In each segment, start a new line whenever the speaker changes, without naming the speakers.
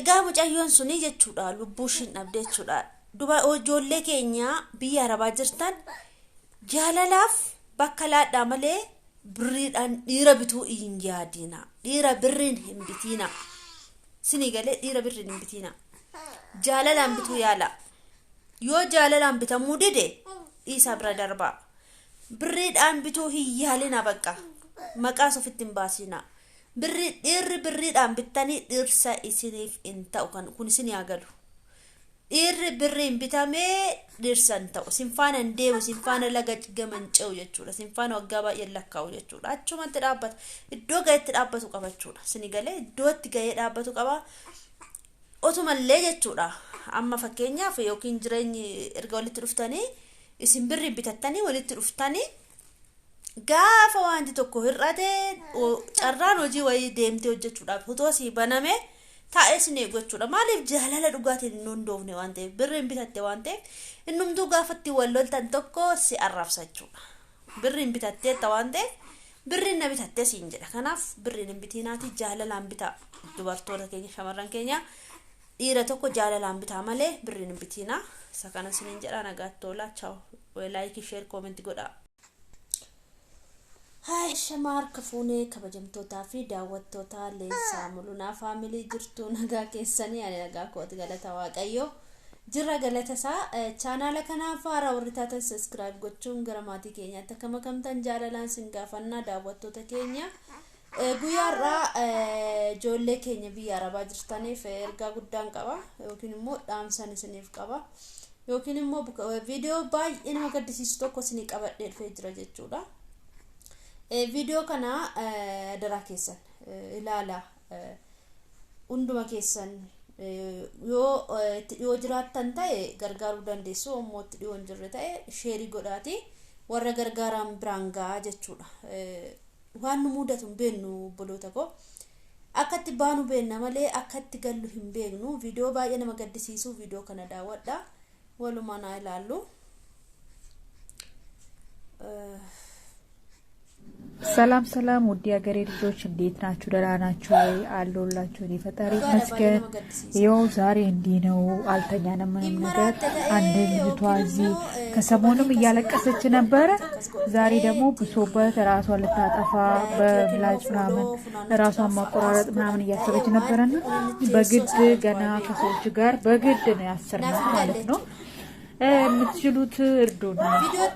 Egaa mucayyoon suni jechuudha lubbuu ishiin dhabde jechuudha. Duba ijoollee keenya biyya arabaa jirtan jaalalaaf bakka laadhaa malee birriidhaan dhiira bituu hin yaadina. Dhiira birriin hin bitiina. Sinii galee dhiira birriin hin bitiina. Jaalalaan bituu yaala. Yoo jaalalaan bitamuu dide dhiisaa bira darbaa. Birriidhaan bituu hin yaalina bakka. Maqaas ofitti hin baasina. Birri dhiirri birriidhaan bittanii dhirsa isiniif hin ta'u kan kun isin haa galu. Dhiirri birriin bitamee dhirsa hin ta'u. Sin faana hin deemu, sin faana laga gama hin ce'u jechuudha. Sin faana waggaa baay'ee lakkaa'u jechuudha. Achumatti dhaabbata. Iddoo ga'etti dhaabbatu qaba jechuudha. Sini galee iddoo itti ga'ee dhaabbatu qaba. Otumallee jechuudha. Amma fakkeenyaaf yookiin jireenyi erga walitti dhuftanii isin birriin bitattanii walitti dhuftanii gaafa wanti tokko hir'ate carraan hojii wayii deemtee hojjechuudhaaf utoo sii baname taa'ee sin eegu jechuudha. Maaliif jaalala dhugaatiin hin hundoofne waan ta'eef birriin bitatte waan ta'eef innumtuu gaafa itti wal loltan tokko si arrabsa jechuudha. Birriin bitatteetta waan ta'eef birriin na bitattee siin jedha. Kanaaf birriin hin bitiinaati jaalalaan bitaa dubartoota keenya shamarran keenya dhiira tokko jaalalaan bitaa malee birriin hin bitiinaa. Isa kana isiniin jedha nagaatti tola. Chaaw. Like share comment godhaa. Haay shamaa harka fuunee kabajamtootaa fi daawwattoota Leensaa Mulunaa family jirtu nagaa keessanii ani nagaa kooti galata Waaqayyo jirra galata isaa chaanaala kanaaf haaraa warri taatan subscribe gochuun gara maatii keenyaatti akka makamtan jaalalaan sin gaafannaa daawwattoota keenya guyyaa har'aa ijoollee keenya biyya arabaa jirtaniif ergaa guddaan qaba yookiin immoo dhaamsan isiniif qaba yookiin immoo viidiyoo baay'ee nama gaddisiisu tokko isinii qabadhee dhufee jira jechuudha. Viidiyoo kana daraa keessan ilaala hunduma keessan yoo itti dhiyoo jiraattan ta'e gargaaruu dandeessu ammoo itti dhiyoo hin jirre ta'e sheerii godhaati warra gargaaraan biraan gahaa jechuudha. Waan nu mudatu hin beeknu obboloota koo. Akka itti baanu beekna malee akka itti gallu hin beeknu. Viidiyoo baay'ee nama gaddisiisu viidiyoo kana daawwadha. Walumaan haa ilaallu.
ሰላም ሰላም፣ ውድ የሀገሬ ልጆች እንዴት ናችሁ? ደህና ናችሁ ወይ? አለሁላችሁ። እኔ ፈጣሪ ይመስገን። ይኸው ዛሬ እንዲህ ነው፣ አልተኛንም ምንም ነገር። አንድ ልጅቷ እዚህ ከሰሞኑም እያለቀሰች ነበረ። ዛሬ ደግሞ ብሶበት ራሷን ልታጠፋ በምላጭ ምናምን ራሷን ማቆራረጥ ምናምን እያሰበች ነበረና በግድ ገና ከሰዎች ጋር በግድ ነው ያሰርናት ማለት ነው። የምትችሉት እርዱን፣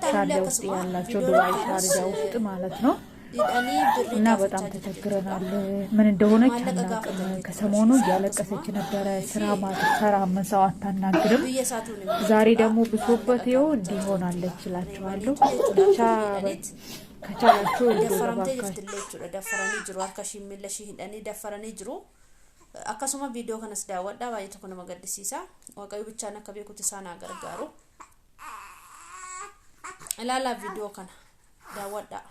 ሻርጃ ውስጥ ያላቸው ዱባይ ሻርጃ ውስጥ ማለት ነው። እና በጣም ተቸግረናል። ምን እንደሆነች አናውቅም። ከሰሞኑ እያለቀሰች ነበረ። ስራ ማትሰራም ሰው አታናግርም። ዛሬ ደግሞ ብሶበት ይኸው እንዲህ ሆናለች እላችኋለሁ። ብቻ ከቻላችሁ እርዱ እባካችሁ።
Daffaranii jiru harka ishii miila ishii hidhanii daffaranii jiru. Akkasuma viidiyoo kanas daawwadhaa baay'ee tokko nama gaddisiisa. Waaqayyo bichaan akka beekutti isaan haa gargaaru. Ilaalaa viidiyoo kana daawwadhaa.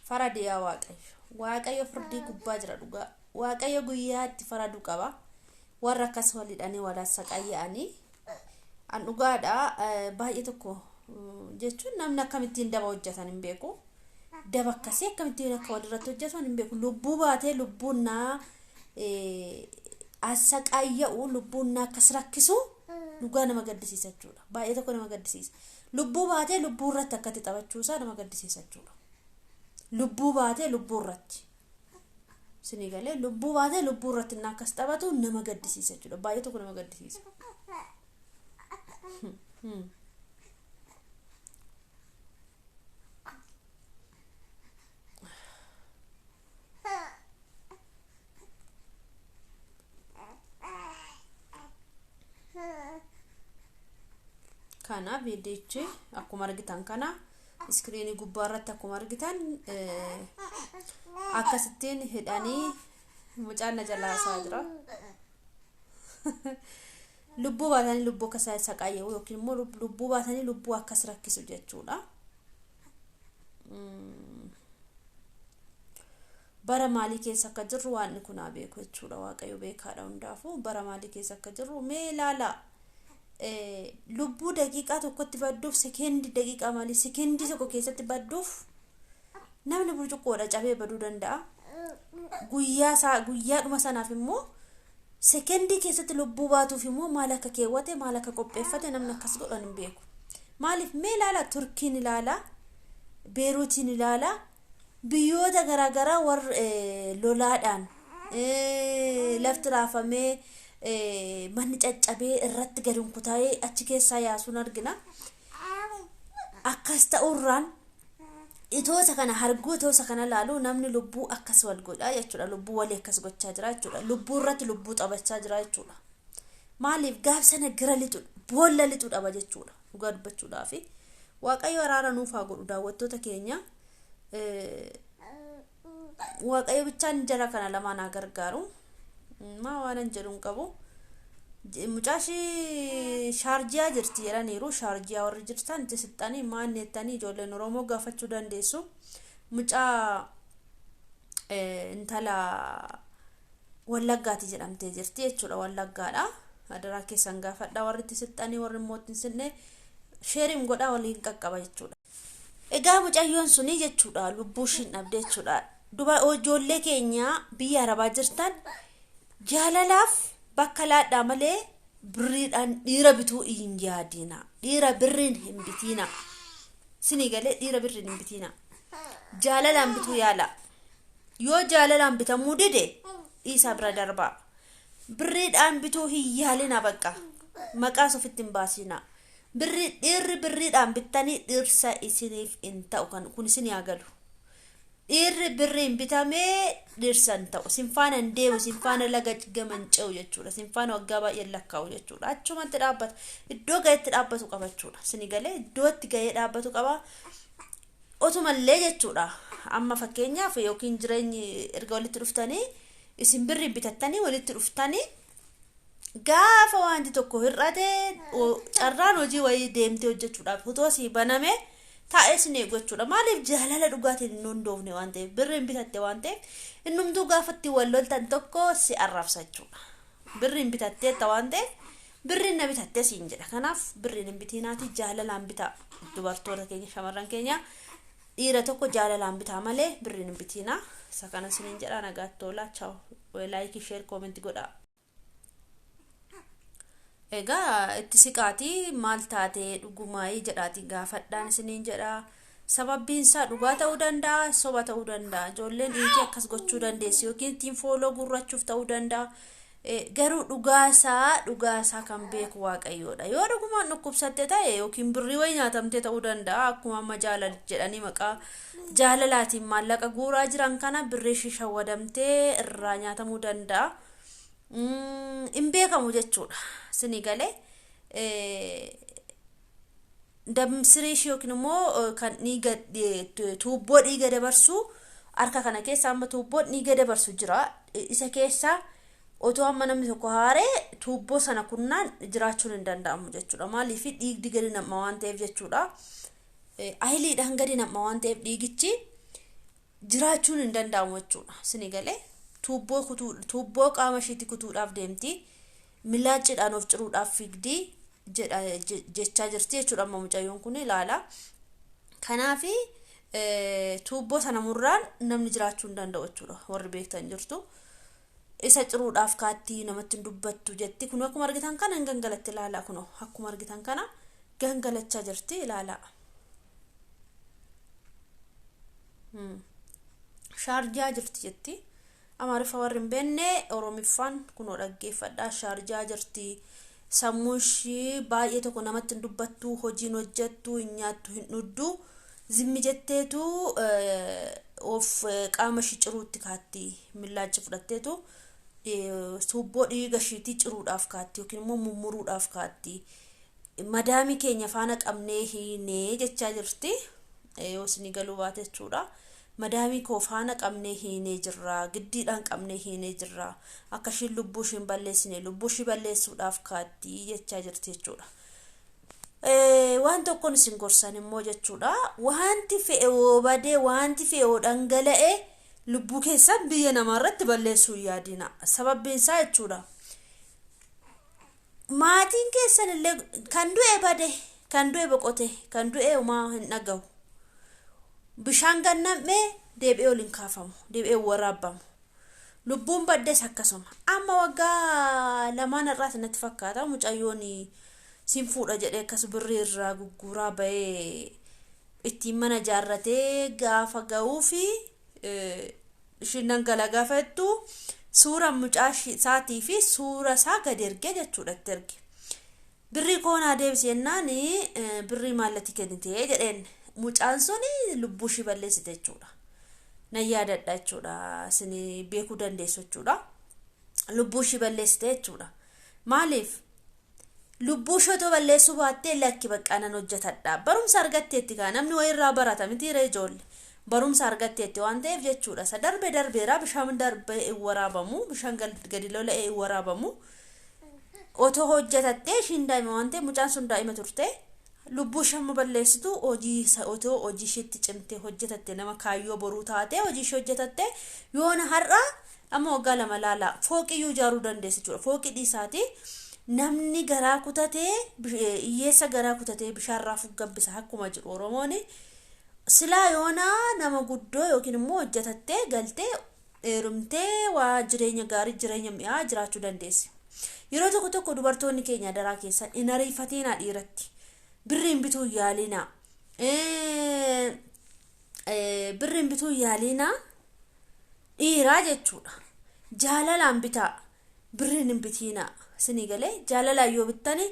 Faradi yaa Waaqayyo. Waaqayyo firdii gubbaa jira dhugaa. Waaqayyo guyyaa itti faradu qaba. Warra akkas wal hidhanii wal saqayya'anii. An dhugaadha baay'ee tokko jechuun namni akkamittiin daba hojjetan hin beeku. Daba akkasii akkamittiin akka walirratti hojjetan hin beeku. Lubbuu baatee lubbuun naa asaqaayya'u lubbuun naa akkas rakkisu dhugaa nama gaddisiisa jechuudha. Baay'ee tokko nama gaddisiisa. Lubbuu baatee lubbuu irratti akkatti taphachuusaa nama gaddisiisa jechuudha. Lubbuu baatee lubbuu irratti. Isinii galee lubbuu baatee lubbuu irratti inni akkas taphatu nama gaddisiisa jechuudha. Baay'ee tokko nama gaddisiisa. Kana viidiyichi akkuma argitan kana iskiriinii gubbaa irratti akkuma argitan akkasittiin hidhanii mucaan na jalaa isaa jira. Lubbuu baatanii lubbuu akkas saqaayya'u yookiin immoo lubbuu baatanii lubbuu akkas rakkisu jechuudha. Bara maalii keessa akka jirru waan kun haa beeku jechuudha. Waaqayyo beekaadha hundaafuu bara maalii keessa akka jirru mee ilaalaa. Lubbuu daqiiqaa tokkotti badduuf, sekeendii daqiiqaa maalii, sekeendii tokko keessatti badduuf namni burcuqqoodha cabee baduu danda'a. Guyyaa isaa guyyaadhuma sanaaf immoo sekeendii keessatti lubbuu baatuuf immoo maal akka keewwate, maal akka qopheeffate namni akkas godhan hin beeku. Maaliif mee ilaalaa, Turkiin ilaalaa, Beeruutiin ilaalaa, biyyoota garaagaraa warra lolaadhaan lafti raafamee manni caccabee irratti gadi kutaa'ee achi keessaa yaasuun argina. Akkas ta'urraan itoosa kana harguu, itoosa kana laalu namni lubbuu akkas wal godhaa jechuudha. Lubbuu walii akkas gochaa jira jechuudha. Lubbuu irratti lubbuu taphachaa jira jechuudha. Maaliif gaaf sana gira lixu, boolla lixu dhaba jechuudha. Dhugaa dubbachuudhaafi Waaqayyo araara nuuf haa godhu, daawwattoota keenya. Waaqayyo bichaan jara kana lamaan haa gargaaru. Maa waan jedhu hin qabu. Mucaashii Shaarjiyaa jirti jedhaniiru. Shaarjiyaa warri jirtan itti sixxanii maan jettanii ijoolleen Oromoo gaafachuu dandeessu. Mucaa intala Wallaggaati jedhamtee jirti jechuudha. Wallaggaadha. Adaraa keessan gaafadha warri itti sixxanii, warri immoo itti hin sinne share godhaa, waliin qaqqaba jechuudha. Egaa mucayyoon suni jechuudha lubbuu ishiin dhabde jechuudha. Duba ijoollee keenya biyya Arabaa jirtan jaalalaaf bakka laadhaa malee birriidhaan dhiira bituu hin yaadina. Dhiira birriin hin bitiina. Sinii galee, dhiira birriin hin bitiina. Jaalalaan bituu yaala. Yoo jaalalaan bitamuu dide dhiisaa bira darbaa. Birriidhaan bituu hin yaalina bakka. Maqaas ofitti hin baasina. Birrii, dhiirri birriidhaan bittanii dhirsa isiniif hin ta'u, kan kun isin haa galu. Dhiirri birriin bitamee dhirsa hin ta'u. Sin faana hin deemu, sin faana laga gaman ce'u jechuudha. Sin faana waggaa baay'een lakkaa'u jechuudha. Achumatti dhaabbata. Iddoo ga'eetti dhaabbatu qaba jechuudha. Sini galee, iddoo itti ga'ee dhaabbatu qaba. Otumallee jechuudha. Amma fakkeenyaaf yookiin jireenyi erga walitti dhuftanii, isin birriin bitattanii walitti dhuftanii, gaafa wanti tokko hir'ate, carraan hojii wayii deemtee hojjechuudhaaf otoo sii baname taa'ee sin eegu jechuudha. Maaliif jaalala dhugaatiin hin hundoofne waan ta'eef, birriin bitatte waan ta'eef, innumtuu gaafa itti wal loltan tokko si arrabsa jechuudha. Birriin bitatteetta waan ta'eef birriin na bitattee siin jedha. Kanaaf birriin hin bitiinaati, jaalalaan bitaa, dubartoota keenya, shamarran keenya, dhiira tokko jaalalaan bitaa malee birriin hin bitiinaa. Isa kana isiniin jedha, nagaatti tola. Ciao. Like, share, comment godhaa. Egaa itti siqaatii maal taatee dhugumaayii jedhaatii gaafadhaan isiniin jedha. Sababbiin isaa dhugaa ta'uu danda'a, soba ta'uu danda'a. Ijoolleen dhiitii akkas gochuu dandeessi yookiin ittiin follow guurrachuuf ta'uu danda'a. Garuu dhugaasaa kan beeku Waaqayyoodha. Yoo dhugumaan dhukkubsatte ta'e yookiin birrii wayii nyaatamtee ta'uu danda'a. Akkuma amma jaalala jedhanii maqaa jaalalaatiin maallaqa guuraa jiran kana birrii ishee shawwadamtee irraa nyaatamuu danda'a. Hin beekamu jechuudha. Sinii galee, damsirii ishee yookiin immoo kan dhiiga, tuubboo dhiiga dabarsu harka kana keessa amma tuubboon dhiiga dabarsu jira. Isa keessa otoo amma namni tokko haaree tuubboo sana kunnaan jiraachuun hin danda'amu jechuudha. Maaliif dhiigdi gadi nam'a waan ta'eef jechuudha. Ayiliidhaan gadi nam'a waan ta'eef dhiigichi jiraachuun hin danda'amu jechuudha. Sini galee, tuubboo kutuu, tuubboo qaama ishiitti kutuudhaaf deemti. Milaaciidhaan of ciruudhaaf fiigdi jedha jechaa jirti jechuudha amma mucayyoon kun ilaala. Kanaafi tuubboo sana murraan namni jiraachuu hin danda'u jechuudha, warri beektan jirtu. Isa ciruudhaaf kaattii, namatti hin dubbattu jetti. Kun akkuma argitan kana hin gangalatti, ilaala, kunoo akkuma argitan kana gangalachaa jirti, ilaala. Shaarjaa jirti jetti. Amaariffa warri hin beekne Oromiffaan kunoo dhaggeeffadhaa. Shaarjaa jirti. Sammuu ishii baay'ee tokko namatti hin dubbattu, hojiin hojjettu, hin nyaattu, hin dhugdu. Zimmi jetteetu of qaama ishii ciruutti kaatti. Millaachi fudhatteetu tuubboo dhiiga ishiitii ciruudhaaf kaatti yookiin immoo mummuruudhaaf kaatti. Madaamii keenya faana qabnee hiinee jechaa jirti. Yoo isinii galuu baate jechuudha. Madaamii koo faana qabnee hiinee jirra. Giddiidhaan qabnee hiinee jirra. Akka ishiin lubbuu ishiin balleessine, lubbuu ishii balleessuudhaaf kaatti jechaa jirti jechuudha. Waan tokkoon isin gorsan immoo jechuudha. Wanti fe'e hoo badee, wanti fe'e hoo dhangala'e. Lubbuu keessan biyya namaarratti balleessuu hin yaadina. Sababbiin isaa jechuudha. Maatiin keessan illee kan du'e bade, kan du'e boqote, kan du'e homaa hin dhagahu. Bishaan gannamee deebi'ee ol hin kaafamu, deebi'ee waraabbamu. Lubbuun baddes akkasuma. Amma waggaa lamaan irraas natti fakkaata mucayyoon sin fuudha jedhee akkas birrii irraa gugguuraa bahee ittiin mana ijaarratee gaafa ga'uu fi ishiin dangala gaafa jettu suura mucaa isaatii fi suura isaa gadi ergee jechuudha itti erge. Birrii koo naa deebisi jennaan birrii maallatti kennite jedheen mucaan sun lubbuu ishii balleessite jechuudha. Nan yaadadha jechuudha isin beekuu dandeessu jechuudha. Lubbuu ishii balleessite jechuudha. Maaliif? Lubbuu ishee otoo balleessuu baattee lakki baqqaa nan hojjetadha. Barumsa argatteetti kaa namni wayirraa barata miti ree ijoolle. Barumsa argatteetti waan ta'eef jechuudha. Isa darbe darbeera bishaan darbee hin waraabamu bishaan gadi lola'ee hin waraabamu. Otoo hojjetattee ishiin daa'ima waan ta'eef mucaan sun daa'ima turte. Lubbuu ishee amma balleessitu hojii otoo hojii isheetti cimtee hojjetatte nama kaayyoo boruu taate hojii ishee hojjetatte yoona har'a amma waggaa 2 laala fooqiyyuu ijaaruu dandeessi jechuudha. Fooqii dhiisaati namni garaa kutatee hiyyeessa garaa kutatee bishaan raafuu gabbisa akkuma jedhu Oromoon. Silaa yoona nama guddoo yookiin immoo hojjetattee galtee heerumtee waa jireenya gaarii jireenya mi'aa jiraachuu dandeessi. Yeroo tokko tokko dubartoonni keenya daraa keessan hin ariifatinaa dhiiratti. Birriin bituu yaalinaa. Birriin bituu yaalinaa dhiiraa jechuudha. Jaalalaan bitaa birriin hin bitiinaa. Isinii galee jaalalaan yoo bittani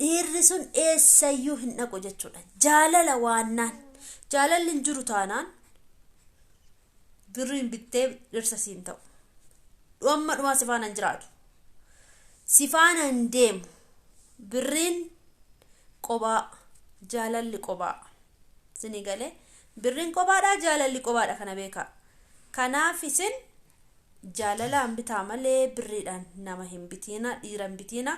dhiirri sun eessayyuu hin dhaqu jechuudha. Jaalala waannaan jaalalli hin jiru taanaan birriin bittee dhirsa siin ta'u. Amma dhumaa si faana hin jiraatu. Si faana hin deemu. Birriin qobaa jaalalli qobaa. Isinii galee birriin qobaadha jaalalli qobaadha kana beekaa. Kanaaf isin jaalalaan bitaa malee birriidhaan nama hin bitiina dhiira hin bitiina.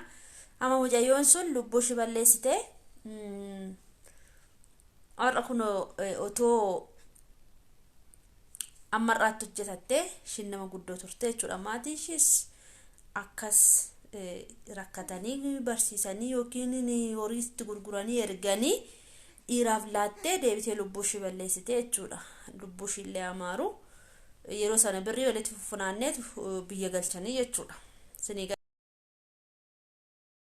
Amma mucayyoon sun lubbuu ishii balleessite har'a kun otoo amma har'aatti hojjetatte ishiin nama guddoo turte jechuudha. Maatiin ishiis akkas rakkatanii barsiisanii yookiin horiitti gurguranii erganii dhiiraaf laattee deebitee lubbuu ishii balleessite jechuudha. Lubbuu ishii illee amaaru yeroo sana birrii walitti funaanneet biyya galchanii jechuudha.